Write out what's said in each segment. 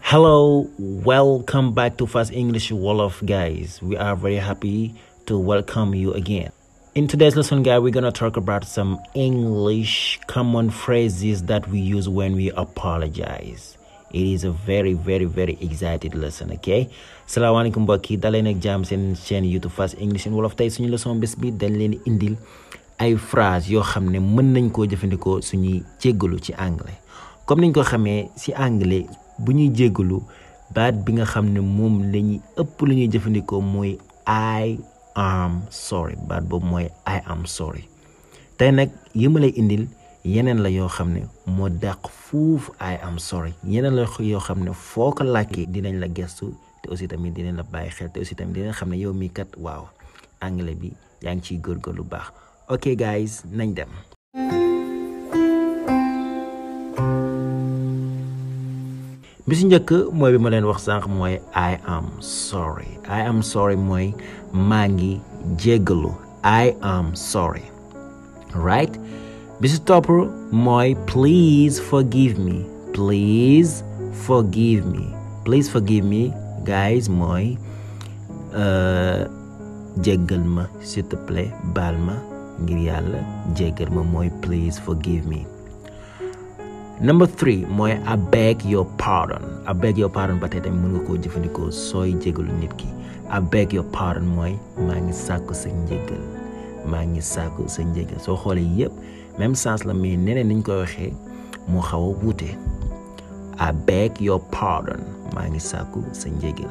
Hello, welcome back to Fast English Wolof, guys. We are very happy to welcome you again. In today's lesson, guys, we're gonna talk about some English common phrases that we use when we apologize. It is a very excited lesson, okay? Salaamaaleykum mbokk yi daleen ak jàmm seen chaîne YouTube Fast English Wolof. Tey suñu leçon bés bi dañ leen indil ay phrase yoo xam ne mën nañ koo jëfandikoo suñuy jéggalu ci anglais. Comme niñ ko xamee ci anglais bu ñuy jéggalu baat bi nga xam ne moom la ñuy ëpp lu ñuy jëfandikoo mooy I am sorry. Baat boobu mooy I am sorry. Tey nag yi ma lay indil yeneen la yoo xam ne moo dàq fuuf I am sorry. yeneen la yoo xam ne foo ko làkkee dinañ la gestu te aussi tamit dinañ la bàyyi xel te aussi tamit dinañ xam ne yow mii kat waaw anglais bi yaa ngi ciy góorgóorlu lu baax. Ok guys, nañ dem. bi si njëkk mooy bi ma leen wax sànq mooy I am sorry. I am sorry mooy maa ngi jéggalu. I am sorry. Right? bi si topp mooy please forgive me. Please forgive me. Please forgive me guys mooy jéggal ma s'il te plaît baal ma ngir yàlla jéggal ma mooy please forgive me. Number 3 mooy I beg your pardon. I beg your pardon ba tey tamit mën nga koo jëfandikoo sooy jégalu nit ki. I beg your pardon mooy maa ngi sàkku sa njégal. maa ngi sàkku sa njégal soo xoolee yëpp même sens la mais neneen niñ koy waxee moo xaw a wuute. I beg your pardon maa ngi sàkku sa njégal.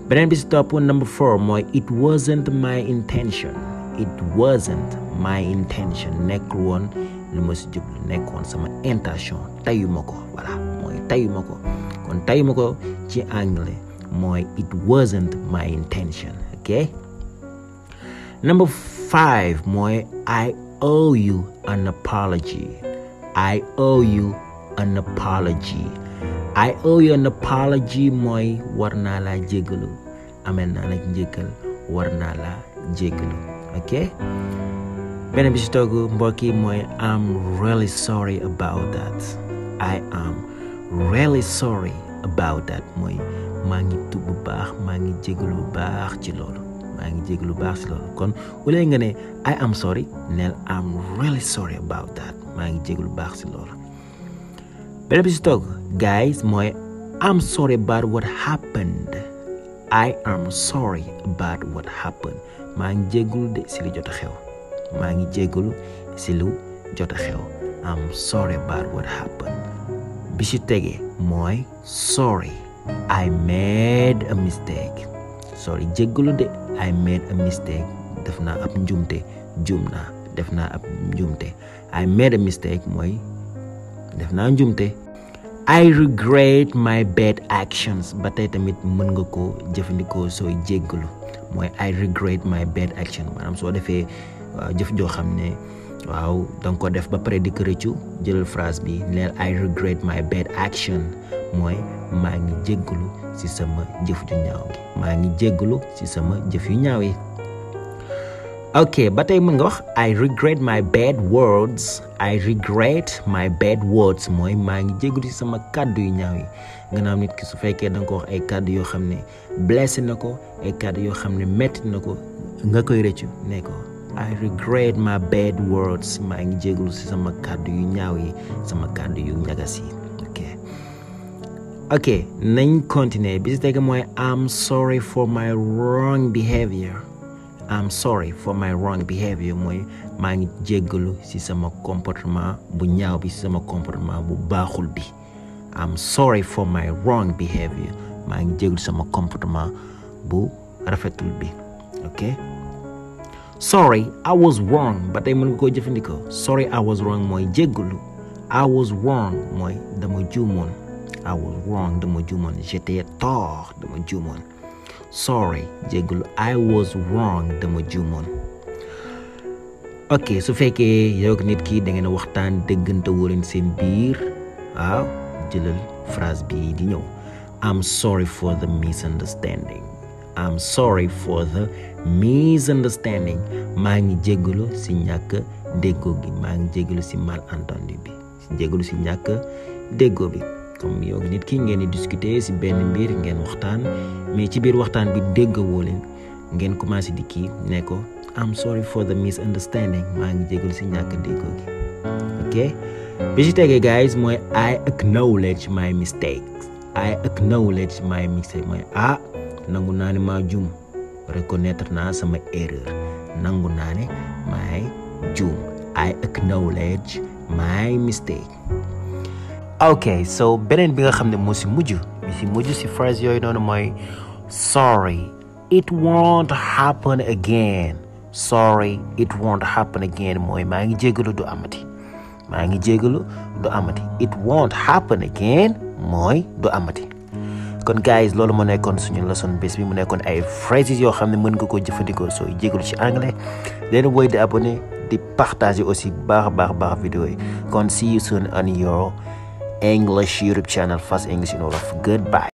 beneen bi si topp number 4 mooy it wasn't my intention. It wasn't my intention. nekkul woon lu ma si jublu nekkoon sama intention tayuma ko voilà mooy tayuma ko kon tayuma ko ci anglais mooy it wasn't my intention. Okay. Number 5 mooy I owe you an apology. I owe you an apology. I owe you an apology mooy war naa laa jéggalu amel naa la njéggal war naa laa jéggalu. Okay. beneen bi si togg mbokk yi mooy I'm really sorry about that. I am really sorry about that mooy maa ngi tuub bu baax maa ngi jégalu bu baax ci loolu kon wala nga ne I am sorry neel I'm really sorry about that maa ngi jégalu bu baax ci loolu. beneen bi si togg guys mooy I'm sorry about what happened. I am sorry about what happened. maa ngi jégalu de si li jot a xew. maa ngi jégalu si lu jot a xew. I'm sorry about what happened. bi si tege mooy sorry I made a mistake. sorry jégalu de I made a mistake. def naa ab njumte juum naa def naa ab njumte. I made a mistake mooy def naa njumte. I regret my bad actions. ba tey tamit mën nga ko jëfandikoo sooy jégalu mooy I regret my bad action maanaam soo defee jëf joo xam ne waaw danga ko def ba pare di ko rëccu jëlal phrase bi neel I regret my bad action mooy maa ngi jéggalu ci sama jëf ju ñaaw gi maa ngi jéggalu ci sama jëf yu ñaaw yi. ok ba tey mën nga wax I regret my bad words. I regret my bad words mooy maa ngi jéggalu ci sama kàddu yu ñaaw yi nga naam nit ki su fekkee danga ko wax ay kàddu yoo xam ne blessé na ko ay kàddu yoo xam ne metti na ko nga koy rëccu ne ko I regret my bad words maa ngi jéggalu ci sama kàddu yu ñaaw yi sama kàddu yu ñagas yi. ok nañ continuer bi si tege mooy I'm sorry for my wrong behavior. I'm sorry for my wrong behavior mooy maa ngi jéggalu ci sama comportement bu ñaaw bi ci sama comportement bu baaxul bi. I'm sorry for my wrong behavior maa ngi jéggalu sama comportement bu rafetul bi. ok sorry I was wrong ba tey mën nga koo jëfandikoo. sorry I was wrong mooy jéggalu. I was wrong mooy dama juumoon. I was wrong dama juumoon. j'étais tort dama juumoon. sorry jéggalu I was wrong dama juumoon. ok su fekkee yow ak nit ki da ngeen a waxtaan déggante woo leen seen biir waaw jëlal phrase bi di ñëw I'm sorry for the misunderstanding. I'm sorry for the misunderstanding maa ngi jéggalu si ñàkk déggoo gi maa ngi jéggalu si malentendu bi jéggalu si ñàkk déggoo bi comme yow nit ki ngeen di discuter si benn mbir ngeen waxtaan mais ci biir waxtaan bi déggawoo leen ngeen commencé di kii ne ko I'm sorry for the misunderstanding maa ngi jégalu si ñàkk déggoo gi ok bi ci tegee guys mooy I acknowledge my mistakes mooy nangu naa ne maa juum reconnaître naa sama erreur nangu naa ne maay juum I acknowledge my mistake. ok so beneen bi nga xam ne moo si mujj si phrase yooyu noonu mooy sorry it won't happen again mooy maa ngi jégalu du amati it won't happen again mooy du amati. kon guys loolu moo nekkoon suñu leçon bés bi mu nekkoon ay phrases yoo xam ne mën nga koo jëfandikoo sooy jégalu ci anglais leen woy di abonné di partager aussi baax vidéo yi kon see you soon on your English YouTube channel Fast English in Wolof. Goodbye.